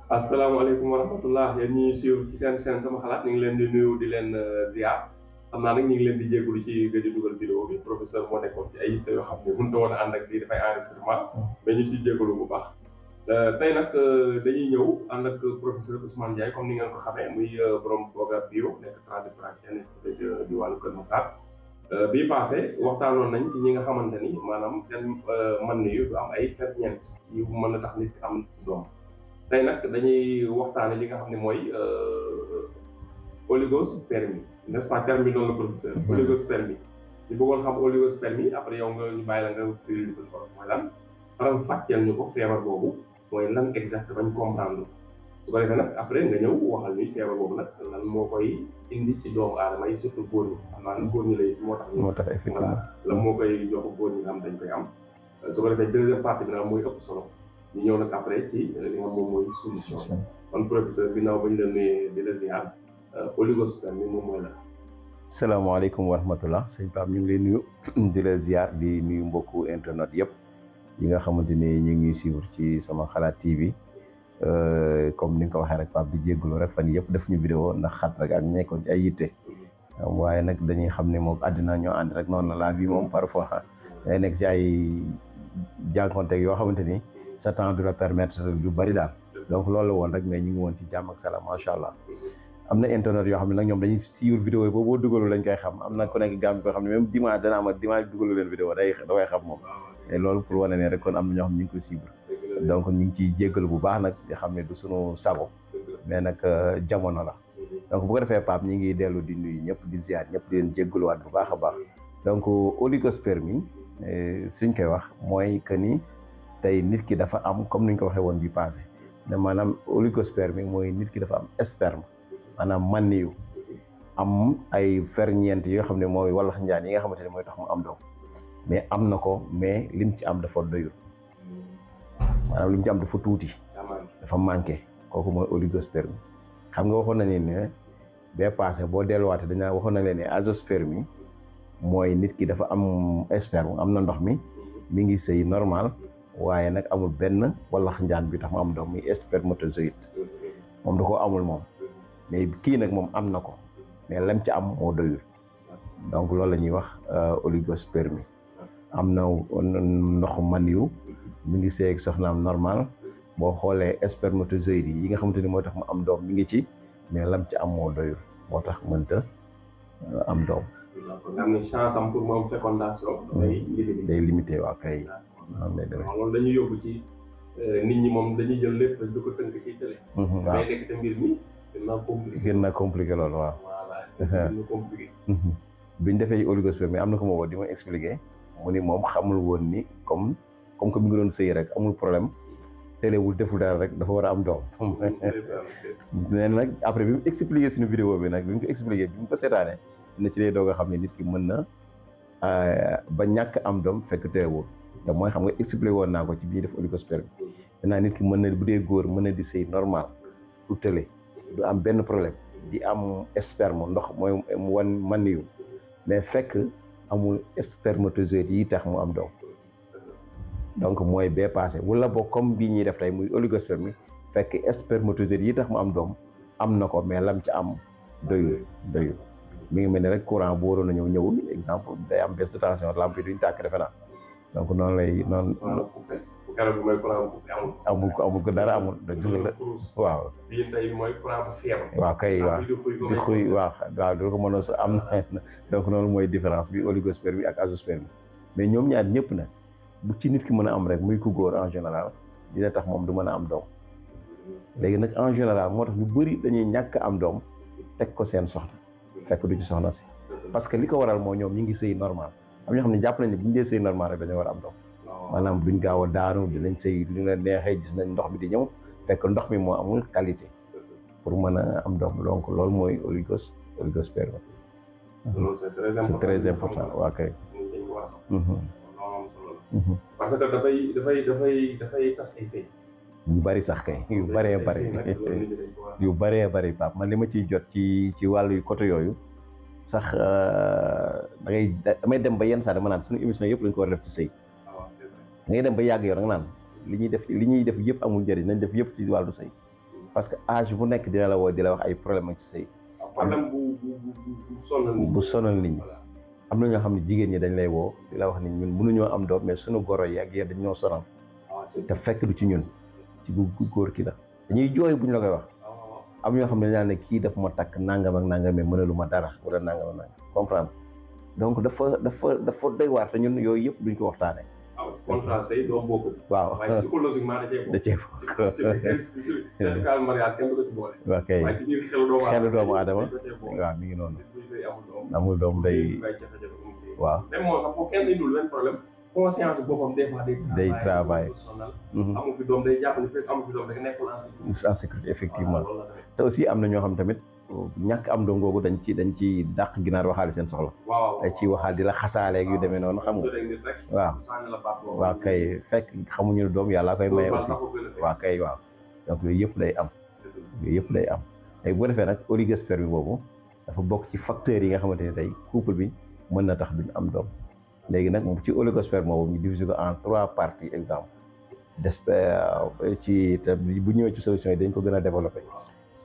asalaamaaleykum wa rahmatullah yéen ñuy suivre ci seen sama xalaat ñu ngi leen di nuyu di leen ziar xam naa nag ñu ngi leen di jégalu ci gëj a dugal vidéo bi professeur moo nekkoon ci ay yitte yoo xam ne mënut a woon a ànd ak lii dafay enregistrement mais ñu siy jégalu bu baax. tey nag dañuy ñëw ànd ak professeur Ousmane Ndiaye comme ni ngeen ko xamee muy borom programme bio nekk tradipraticien di wàllu Kër Massar. bii passé waxtaanoon nañ ci ñi nga xamante ni maanaam seen Maniyou du am ay ferñeent yu mën a tax nit ki am doom. tey nag dañuy waxtaane li nga xam ne mooy oligospermie n'est-ce pas terme bi noonu la professeur. Oligospermie ñu bëggoon xam oligospermie après yow nga ñu bàyyi la nga firi li ko mooy lan faram fàcceel ñu ko feebar boobu mooy lan exact bañ comprendre su ko defee nag après nga ñëw waxal ni feebar boobu nag lan moo koy indi ci doomu aadama yi surtout góor ñi xam naa góor ñi lay moo tax effectivement lan moo koy jox góor ñi nga xam dañ koy am su ko defee deuxième partie bi nag mooy ëpp solo ñu ñëw nag après ci li nga moom mooy solution kon professeur bi naaw bañ la nuyee di la ziar oligospermie moom mooy la. salaamaaleykum wa rahmatullah sëñ Pape ñu ngi lay nuyu di la ziar di nuyu mbokku internet yëpp yi nga xamante ni ñu ngi suivre ci sama xalaat TV comme ni nga ko waxee rek Pape di jéggalu rek fan yëpp def ñu vidéo ndax xat rek ak nekkoon ci ay yitte waaye nag dañuy xam ne moom àddina ñoo ànd rek noonu la vie moom parfois day nekk ci ay jànkonteeg yoo xamante ni sa temps du la permettre yu bari daal donc loolu la woon rek mais ñu ngi woon ci jàmm ak salaam macha allah. am na internet yoo xam ne nag ñoom dañuy suivre vidéo yi boo dugalu lañ koy xam am na ku nekk gàmm koo xam ne même dimanche dana am dimanche dugalu leen vidéo da koy xam moom et loolu pour wane ne rek kon am na ñoo xam ne ñu ngi koy suivre donc ñu ngi ciy jéggalu bu baax nag di xam ne du suñu sago mais nag jamono la donc bu ko defee Pape ñi ngi dellu di nuyu ñëpp di ziar ñëpp di leen jéggaluwaat bu baax a baax donc oligospermie suñ koy wax mooy que ni tey nit ki dafa am comme ni ñu ko waxee woon bi passé ne maanaam oligospermie mooy nit ki dafa am sperme maanaam Maniyou am ay ferñeent yoo xam ne mooy wallax njaan yi nga xamante ne mooy tax mu am doom mais am na ko mais lim ci am dafa doyul maanaam lim ci am dafa tuuti dafa manqué kooku mooy oligospermie xam nga waxoon nañ ne bee passé boo delluwaatee dañaa waxoon nañ leen ne azoospermie mooy nit ki dafa am sperme am na ndox mi ngi sëy normal waaye nag amul benn wallax njaan bi tax mu am doom muy spermatozoïde moom da koo amul moom mais kii nag moom am na ko mais lam ci am moo doyul donc loolu la ñuy wax oligospermie am na ndoxu Maniyou mi ngi sëy ak soxnaam normal boo xoolee spermatozoïdes yi nga xamante ni mooy tax mu am doom mi ngi ci mais lam ci am moo doyul moo tax mënta am doom. am na chance am pour mu am fécondation. day limité waa kay. loolu dañuy yóbbu ci nit ñi moom dañuy jël lépp du ko tënk ci télé. waaw day nekk te mbir mi gën na compliqué loolu waaw. voilà gën na compliqué. biñ defee oligospermie am na ko ma woo di ma expliqué mu ni moom xamul woon ni comme que mi ngi doon sëy rek amul problème téléwul deful dara rek dafa war a am doom. nee nag après bi mu expliqué suñu vidéo bi nag bi mu ko expliqué bi mu ko seetaanee na ci lay doog a xam ne nit ki mën na ba ñàkk am doom fekk téléwul. te mooy xam nga expliqué woon naa ko ci bi ñuy def oligospermie maintenant nit ki mën na bu dee góor mën na di sëy normal du tële du am benn problème di am sperme ndox mooy mu wan Maniyou mais fekk amul spermatozoïdes yi tax mu am doom donc mooy bee passé wala boog comme bii ñuy def tey muy oligospermie fekk spermatozoïdes yi tax mu am doom am na ko mais lam ci am doyul mi ngi mel ni rek courant bu waroon a ñëwul exemple day am baisse de tension lampe yi duñ tàkk defe naa donc noonu lay noonu. amul ko dara amul. waaw. bii tey mooy courant bu feebar. waaw kay waaw di xuy waaw du ko mën a am na donc noonu mooy différence bi oligospermie ak azoospermie mais ñoom ñaar ñëpp nag bu ci nit ki mën a am rek muy ku góor en général dina tax moom du mën a am doom léegi nag en général moo tax ñu bëri dañuy ñàkk am doom teg ko seen soxna fekk du ci soxna si parce que li ko waral moo ñoom ñi ngi sëy normal. am ñoo xam ne jàpp nañ ne bu ñu dee sëy normal rek dañoo war a am doom maanaam duñ gaaw a daanu dinañ sëy lu leen neexee gis nañ ndox mi di ñëw fekk ndox mi moo amul qualité pour mën a am doom donc loolu mooy oligospermie. c'est très important waa kay. parce que dafay tas ay sëy. yu bari sax kay yu bëree bëri Pape man li ma ciy jot ci wàllu côté yooyu. sax damay dem ba yenn saa dama naan suñu émission yëpp lañ ko war a def ci sëy da ngay dem ba yàgg yow da nga naan li ñuy def yëpp amul njëriñ nañ def yëpp ci wàllu sëy parce que âge bu nekk dina la woo di la wax ay problème ci sëy. problème bu sonal nit ñi. am na ñoo xam ne jigéen ñi dañ lay woo di la wax ni ñun mënuñoo am doom mais suñu goro yi ak yéen dañ ñoo sonal. te fekk du ci ñun ci bu góor ki la dañuy jooy bu ñu la koy wax. am ñoo xam ne dañ ne kii daf ma takk nangam ak nangam mais mënalu ma dara wala nangam ak nangam comprendre donc dafa doy waar te ñun yooyu yëpp duñ ko waxtaanee. contrat sëy doom bokk. waaw waaye psychologiquement da cee bokk. certificat mariage kenn du ko ci boole. waaw kay waaye ci biir xelu doomu aadama waaw mi ngi noonu. amul doom day. waaw même moom sax foofu kenn indul benn problème. conscience boppam des fois day travail. amu fi doom day jàpp ni fekk amu fi doom rek nekkul en sécurité effectivement te aussi am na ñoo xam tamit ñàkk am doom googu dañ ci dàq ginaar waxaale seen soxla. waaw ci waxaal di la xasaaleeg yu demee noonu xam nga. waaw kay fekk xamuñu ne doom yàlla koy maye aussi. waaw kay waaw donc yooyu yëpp day am. léegi bu ko defee nag oligospermie boobu dafa bokk ci facteurs yi nga xamante ne tey couple bi mën na tax duñ am doom. léegi nag ci oligospermie boobu ñu diviser ko en 3 parties exemple ci te bu ñëwee ci solution yi dañ ko gën a développé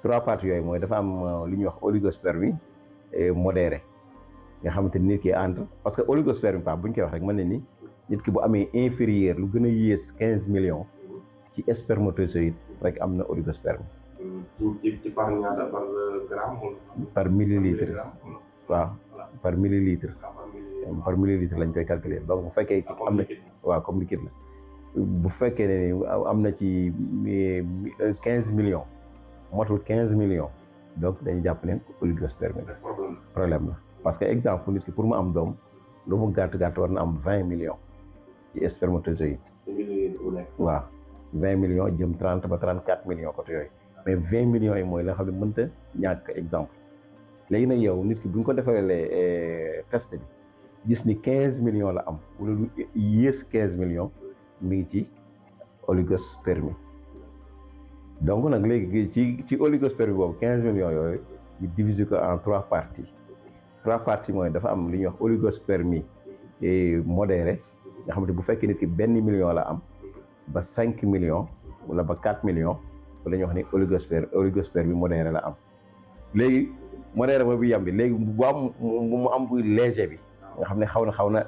3 parties yooyu mooy dafa am lu ñuy wax oligospermie modéré nga xamante ni nit ki entre parce que oligospermie pa bu ñu koy wax rek mën na ni nit ki bu amee inférieur lu gën a yées 15 millions ci spermatozoïde rek am na oligospermie. ci par ñaata par gramme. par millilitre. waaw par millilitre. par millilitre lañ koy calculer donc bu fekkee ci am na waaw comme liquide la bu fekkee ne am na ci 15 millions motul 15 millions donc dañuy jàpp ne oligospermie problème la parce que exemple nit ki pour mu am doom lu mu gàtt war na am 20 millions ci spermatozoïde. waaw 20 millions jëm 30 ba 34 millions côté yooyu mais 20 millions yi mooy la xam ne mënta ñàkk exemple léegi nag yow nit ki bu ñu ko defalee test bi gis ni 15 millions la am wala lu yées 15 millions mi ngi ci oligospermie donc nag léegi ci oligospermie boobu 15 millions yooyu ñu diviser ko en 3 parties 3 parties mooy dafa am li ñuy wax oligospermie modéré nga xamante bu fekkee nit ki 1 million la am ba 5 millions wala ba 4 millions wala ñuy wax ni oligospermie modéré la am léegi modéré boobu yam bi léegi bu am mu am bu léger bi nga xam ne xaw na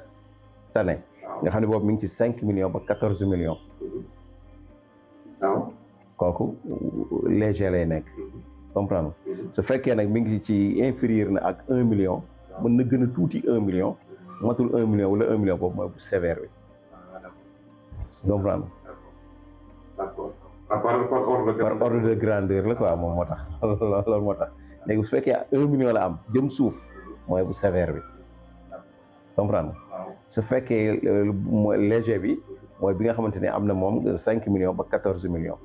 tane nga xam ne boobu mi ngi ci 5 millions ba 14 millions waaw kooku léger lay nekk comprendre su fekkee nag mi ngi ci inférieur na ak 1 million mën na gën a tuuti 1 million matul 1 million wala 1 million boobu mooy bu sévère bi comprendre par ordre de grandeur la quoi moom moo tax loolu moo tax léegi su fekkee 1 million la am jëm suuf mooy bu sévère bi comprendre su fekkee léger bi mooy bi nga xamante ne am na moom 5 millions ba 14 millions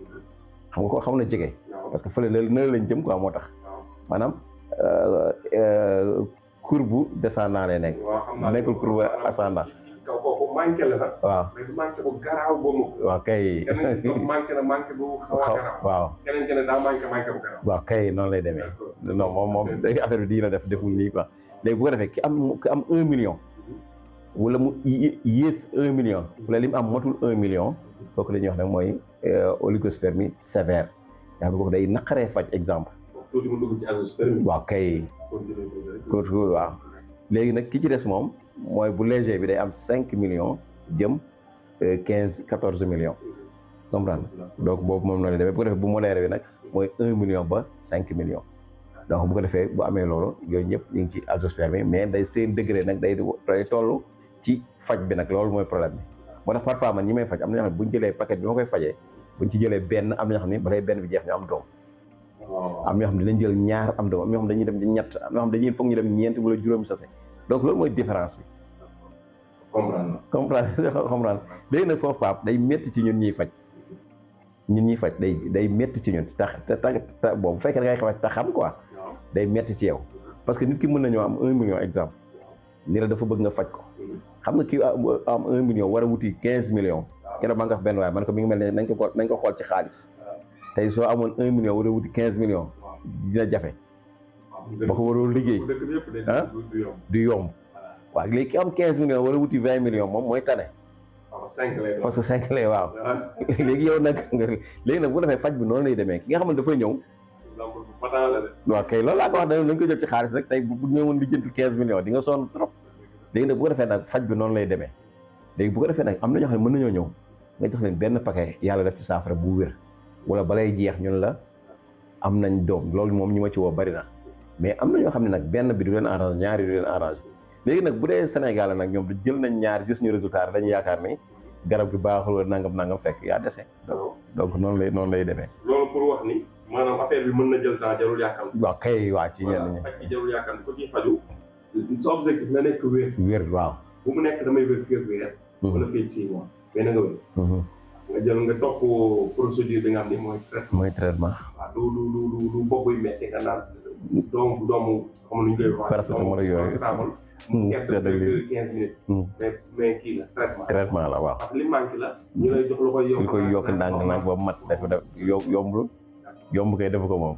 xam nga ko xam na jege parce que fële na lañ jëm quoi moo tax maanaam courbe descendant lay nekk nekkul courbe ascendant manqué la sax. waaw mais du manqué bu garaaw ba mu. waaw kay. keneen ki manqué na manqué bu xaw a garaaw. waaw keneen ki ne daa manqué bu garaaw. waaw kay noonu lay demee. non moom affaire bi dina deful nii quoi léegi bu ko defee ki am 1 million. wala mu yées 1 million. wala li mu am matul 1 million. kooku la ñuy wax nag mooy oligospermie sévère. yaa ngi ko day naqaree faj exemple. tuuti mu dugg ci azoospermie. waaw kay. waaw léegi nag ki ci des moom. mooy bu léger bi day am 5 millions jëm 14 millions comprendre donc boobu moom noonu la demee bu ko defee bu modéré bi nag mooy 1 million ba 5 millions donc bu ko defee bu amee loolu yooyu ñëpp ñu ngi ci azoospermie mais day seen degré nag day toll ci faj bi nag loolu mooy problème bi moo tax parfois man ñi may faj am na ñoo xam ne bu ñu jëlee paquet bi ma koy fajee bu ñu ci jëlee benn am na ñoo xam ne balay benn bi jeex ñu am doom am ñoo xam ne dinañ jël ñaar am doom am ñoo xam dañuy dem ci ñett am ñoo xam dañuy foog ñu dem ñeent wala juróomi sase donc loolu mooy différence bi. comprendre léegi nag foofu Pape day métti ci ñun ñuy faj day métti ci ñun tax boobu bu fekkee da ngay xamante te xam quoi day métti ci yow parce que nit ki mën nañoo am 1 million exemple ni la dafa bëgg nga faj ko xam nga kii am 1 million war a wuti 15 millions keroog maa nga wax benn waaye man ko mi ngi mel ne nañ ko xool ci xaalis tey soo amoon 1 million war a wuti 15 millions dina jafe ba ko waroo liggéey du yomb waaw léegi ki am 15 millions war a wuti 20 millions moom mooy tane poste 5 lay waaw. léegi yow nag léegi nag bu defee faj bi noonu lay demee ki nga xam ne dafay ñëw. waaw kay loolu laa ko wax dañ ko jël ci xaalis rek tey bu ñëwoon di jënd 15 millions di nga sonn trop. léegi nag bu ko defee nag faj bi noonu lay demee léegi bu ko defee nag am na ñoo xam ne mën nañoo ñëw nga jox leen benn paquet yàlla def ci saafara bu wér wala balay jeex ñun la am nañ doom loolu moom ñi ma ci woo bari na mais am na ñoo xam ne nag benn bi du leen arrange ñaari du leen arrange léegi nag bu dee Sénégal nag ñoom du jël nañ ñaari gis ñu résultat dañu yaakaar ni garab gi baaxul wala nangam fekk yaa dese donc noonu lay demee. loolu pour wax ni maanaam affaire bi mën na jël temps jarul yaakaar. waaw kay waa ci ñenn ñi. faj bi jarul yaakaar ko ci faju sa objectif na nekk wér. waaw. bu mu nekk damay wér fii ak weer. wala fii 6 mois mais na nga wér. nga jël nga topp procédure bi nga xam ni mooy traitement. waaw du bopp buy métti nga naan doomu xam nu ñu koy wax. paracétamol yooyu. seet 15 minutes. mais kii la traitement la waaw. parce que li manqué la. ñu lay jox lu koy yokk ndànk ba mat def yomb kay def ko moom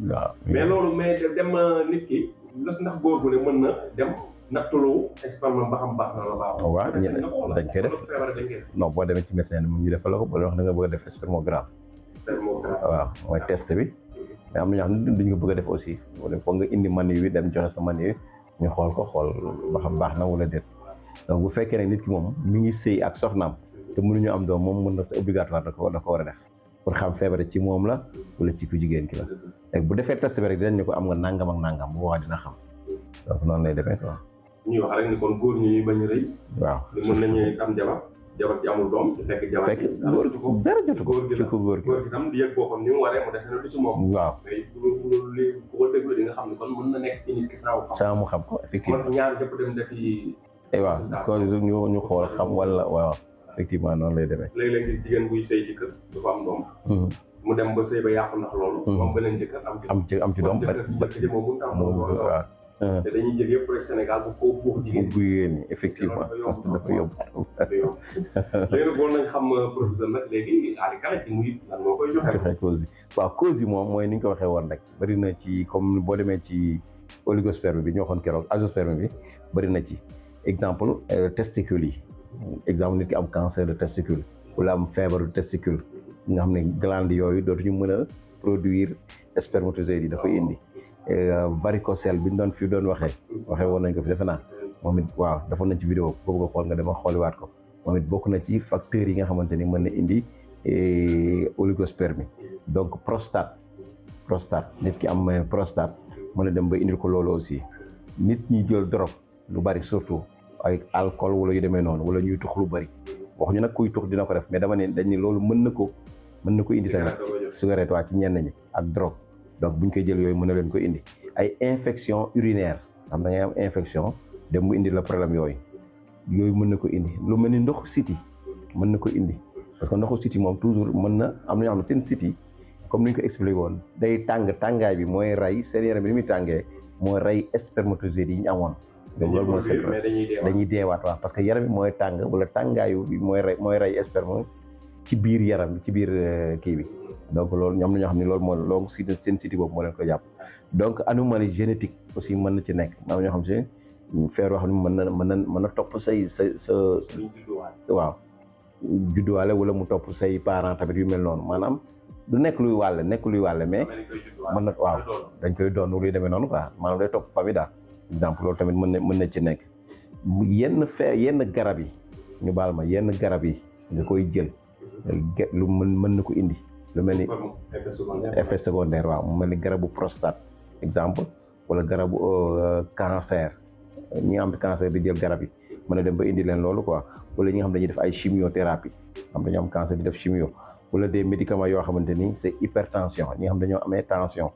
waaw. mais loolu dem nit ki ndax góor gu ne mën na dem. nattulu sperme ba xam baax na la baaxul. waaw dañ koy def non boo demee ci médecin bi ñu defal la ko boo wax da nga bëgg a def spermogramme. waaw mooy test bi. mais am na ñoo xam ne duñ ko bëgg a def aussi foog nga indi Maniyou bi dem joxe sa Maniyou ñu xool ba xam baax na wala déet donc bu fekkee ne nit ki moom mi ngi sëy ak soxnaam te mënuñu am doom moom mën na c'est obligatoire da ko war a def pour xam feebar ci moom la wala ci ku jigéen ki la léegi bu defee test bi rek dinañ ne ko am nga nangam ak nangam bu boobaa dina xam donc noonu lay defee quoi. ñuy wax rek ni kon góor ñi bañ a rëy. waaw mën nañu am jabar ji amul doom te fekk jabar ji dara jotu ko ci ko góor gi tam di yëg boppam ni mu waree mu defe na du ci moom. waaw mais bu ko déglu di nga xam ne kon mën na nekk ci nit ki saa mu xam ko effectivement. man ñaar jëpp dem defi. waaw kon ñu xool xam wala waaw effectivement noonu lay demee. léeg-léeg gis jigéen buy sëy ci kër du fa am doom. mu dem ba sëy ba yàqu ndax loolu. moom beneen jëkkër am ci doom. waaw. te dañuy jël yëpp rek Sénégal bu ko buux jigéen ñi effectivement dafa yomb. léegi boo nañ xam professeur nag léegi alikala ci muy lan moo koy joxe cause yi waaw cause yi moom mooy ni ñu ko waxee woon rek bëri na ci comme boo demee ci oligospermie bi ñu waxoon keroog azoospermie bi bëri na ci exemple testicule yi exemple nit ki am cancer de testicule wala am feebaru testicule nga xam ne glande yooyu dootuñu mën a produire spermatozoïdes yi da koy indi varicocèle bi ñu doon waxee woon nañ ko fi defe naa moom it waaw defoon nañ ci vidéo boobu nga xool nga dema xooliwaat ko moom it bokk na ci facteurs yi nga xamante ni mën na indi oligospermie donc prostate nit ki am prostate mën na dem ba indil ko loolu aussi nit ñi jël drogue lu bari surtout ay alcool wala yu demee noonu wala ñuy tux lu bari waxuñu nag kuy tux dina ko def mais dama ne dañ ni loolu mën na ko indi tamit cigarette waa ci ñenn ñi ak drogue donc buñ koy jël yooyu mën na leen ko indi ay infection urinaire xam da ngay am infection dem mu indi la problème yooyu mën na ko indi lu mel ni ndoxu siti mën na ko indi parce que ndoxu siti moom toujours mën na am na ñoo xam ne seen siti comme ni ñu ko expliqué woon day tàngaay bi mooy rey seen yaram bi ni muy tàngee mooy rey spermatozoïdes yi ñu amoon donc loolu mooy seen dañuy deewaat waaw parce que yaram bi mooy tàng wala tàngaayu bi mooy rey sperme ci biir yaram bi ci biir kii bi donc loolu ñoom na ñoo xam ne loolu seen siti boobu moo leen ko jàpp donc anomalie génétique aussi mën na ci nekk am ñoo xam si feer wax ne mën na topp sa waaw judduwaale wala mu topp say parents tamit yu mel noonu maanaam du nekk luy wàlle mais mën na waaw dañ koy doon luy demee noonu quoi maanaam day topp famille daal exemple loolu tamit mën na ci nekk yenn garab yi ñu baal ma yenn garab yi nga koy jël lu mën na ko indi lu mel ni effet secondaire waaw mu mel ni garabu prostate exemple wala garabu cancer ñi nga xam ne cancer di jël garab yi mën na dem ba indi leen loolu quoi wala ñi nga xam dañuy def ay chimiothérapie xam dañoo am cancer di def chimio wala des médicaments yoo xamante ni c'est hypertension ñi nga xam dañoo amee tension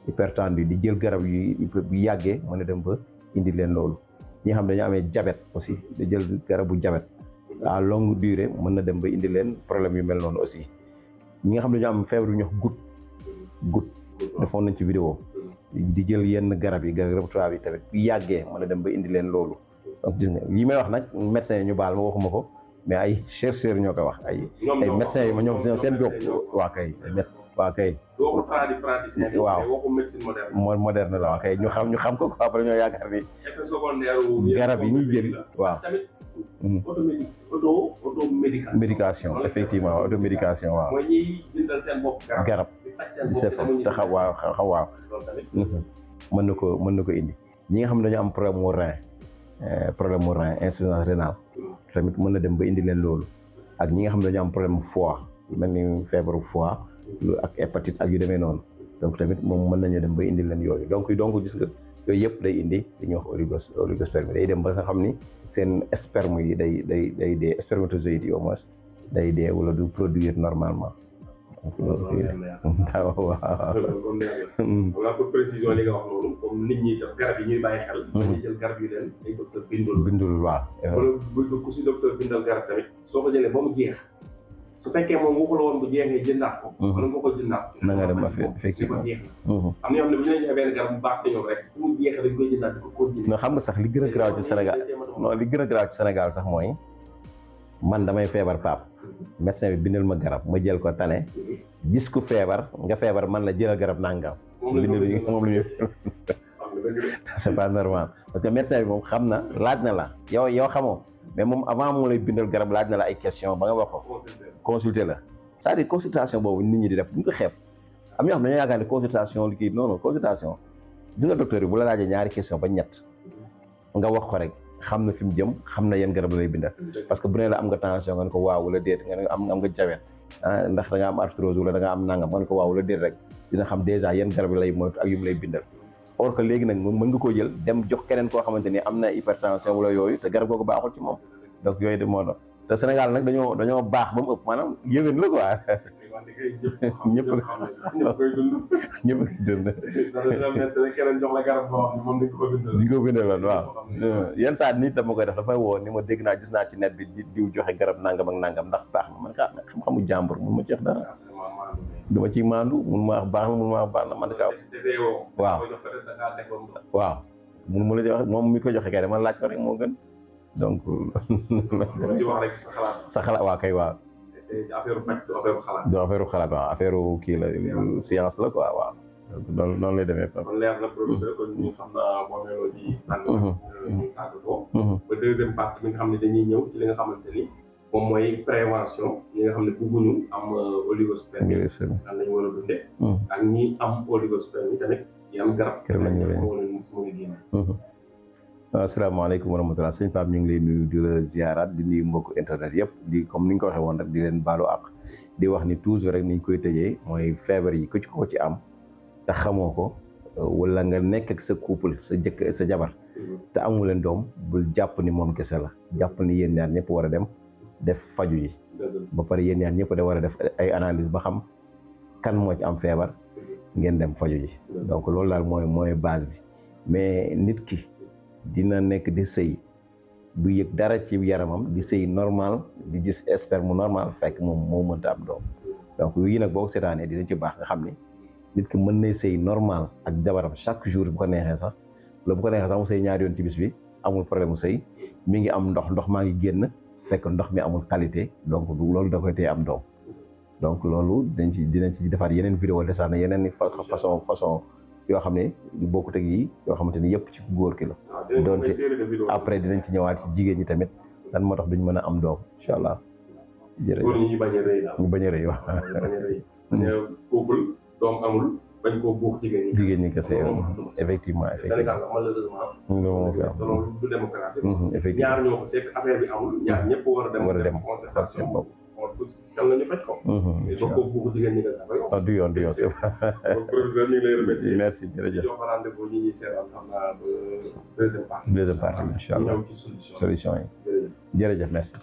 hypertendu di jël garab yu bu yàggee mën na dem ba indi leen loolu ñi nga xam dañoo amee diabète aussi di jël garabu diabète à longue durée mën na dem ba indi leen problème yu mel noonu aussi ñi nga xam dañoo am feebar yu ñuy wax goutte defoon nañ ci vidéo di jël yenn garab yi tubaab yi tamit bu yàggee mën na dem ba indi leen loolu donc gis nga yi may wax nag médecin yi ñu baal ma waxuma ko mais ay chercheurs ñoo ko wax ay médecins yi ma ñoom seen bopp waa kay waa kay waaw moderne la waa kay ñu xam ko quoi après ñoo yaakaar ni garab yi ñuy jël waaw médication effectivement automédication waaw garab di sef taxaw waaw mën na ko indi ñi nga xam ne dañu am problème mu rein insuffisance rénale tamit mën na dem ba indi leen loolu ak ñi nga xam ne dañu am problème mu foie mel ni feebaru foie ak hépatite ak yu demee noonu donc tamit moom mën nañu dem ba indi leen yooyu donc gis nga yooyu yëpp day indi dañuy wax oligospermie day dem ba nga xam ni seen sperme yi day dee spermatozoïdes yi au moins day dee wala du produire normalement. waaw pour précision li nga wax noonu comme nit ñi def garab yi ñuy bàyyi xel. dañuy jël garab yu leen ay docteur bindul waaw. wala bu ku si docteur bindal garab tamit soo ko jëlee ba mu jeex su fekkee moom waxu la woon bu jeexee jëndaat ko. wala nga ko jëndaat. na nga dem effectivement am na yoo xam ne bu ñu la joxee benn garab bu baax te ñoom rek bu mu jeexee dañ koy jëndaat di ko continuer. non xam nga sax li gën a garaaw ci Sénégal non li gën a garaaw ci Sénégal sax mooy man damay feebar Pape médecin bi bindal ma garab ma jël ko tane gis ku feebar nga feebar man la jëlal garab nangam. moom la c'est pas normal parce que médecin bi moom xam na laaj na la yow xamoo mais moom avant mu lay bindal garab laaj na la ay question ba nga wax ko consulter la c'est-à-dire consultation boobu nit ñi di def bu ñu ko xeeb am ñoo xam ne dañoo yaakaar ne consultation li kii non consultation gis nga docteur bi bu la laajee ñaari question ba ñett nga wax ko rek xam na fi mu jëm xam na yan garab la lay bindal parce que bu ne la am nga tension nga ne ko waaw wala déet nga ne am nga diabète ndax da nga am arthrose wala da nga am nangam nga ne ko waaw wala déet rek dina xam déjà yan garab lay moytu ak yu mu lay bindal or que léegi nag mën nga koo jël dem jox keneen koo xamante ni am na hypertension wala yooyu te garab googu baaxul ci moom donc yooyu de moo doon te Sénégal nag dañoo baax ba mu ëpp maanaam yéwén la quoi ñëpp koy dund keneen jox la garab boo xam ne moom dañ ko bindaloon waaw yenn saa nit dama koy def dafay woo ni ma dégg naa gis naa ci net bi diw joxe garab nangam ak nangam ndax baax na man kaa xam-xamu jàmbur mun ma ci wax dara duma ci maandu mun ma wax baax na mun ma wax baax na man kaa waaw mun ma la joxe moom mi ko joxe kay dama laaj ko rek moo gën donc sa xalaat waa kay waaw du affaire xalaat waaw affaire kii la science la quoi waaw donc noonu lay demee kon leer na professeur kon ñu xam naa boo meloo ci sànni ñu tàggatoo ba deuxième partie bi nga xam ne dañuy ñëw ci li nga xamante ni moom mooy prévention ñi nga xam ne bëgguñu am oligospermie nan lañu war a dundee ak ñi am oligospermie tamit yan garab lañu mën a génne. waaw asalaamaaleykum wa rahmatulah sëñ Pape ñu ngi lay nuyu di la ziaraat di nuyu mbokku internet yëpp di comme ni nga ko waxee woon rek di leen baalu àq di wax ni toujours rek ni ñu koy tëjee mooy feebar yi ko ci am te xamoo ko wala nga nekk ak sa couple sa jabar te amu leen doom bul jàpp ni moom kese la jàpp ni yéen ñaar ñëpp war a dem def faju yi ba pare yéen ñaar ñëpp da war a def ay analyse ba xam kan moo ci am feebar ngeen dem faju ji donc loolu daal mooy base bi mais nit ki dina nekk di sëy du yëg dara ci yaramam di sëy normal di gis sperme normal fekk moom moo mënta am doom donc yii nag boo ko seetaanee dina ci baax nga xam ni nit ki mën nay sëy normal ak jabaram chaque jour bu ko neexee sax mu sëy ñaari yoon ci bis bi amul problème mu sëy mi ngi am ndox maa ngi génn fekk ndox mi amul qualité donc loolu da koy tee am doom donc loolu dinañ ci defaat yeneen vidéo desaan yeneen façon yoo xam ne du bokkut ak yi yoo xamante ni yëpp ci góor ki la doonte après dinañ ci ñëwaat ci jigéen ñi tamit lan moo tax duñ mën a am doom incha allah jërëjëf ñu bañ a rëy waaw couple doom amul bañ koo buux jigéen ñi kese effectivement Sénégal malheureusement loolu du démocratie effectivement ñaar ñoo ko seet affaire bi amul ñaar ñëpp war a dem seen bopp kan la ñu faj ko mais ba ko buux jigéen ñi nga du yoon c'est professeur ñu ngi lay remercier merci jërëjëf jox rendez-vous ñi ñuy seetaan xam naa ba deuxième partie incha allah ñëw ci solution yi jërëjëf merci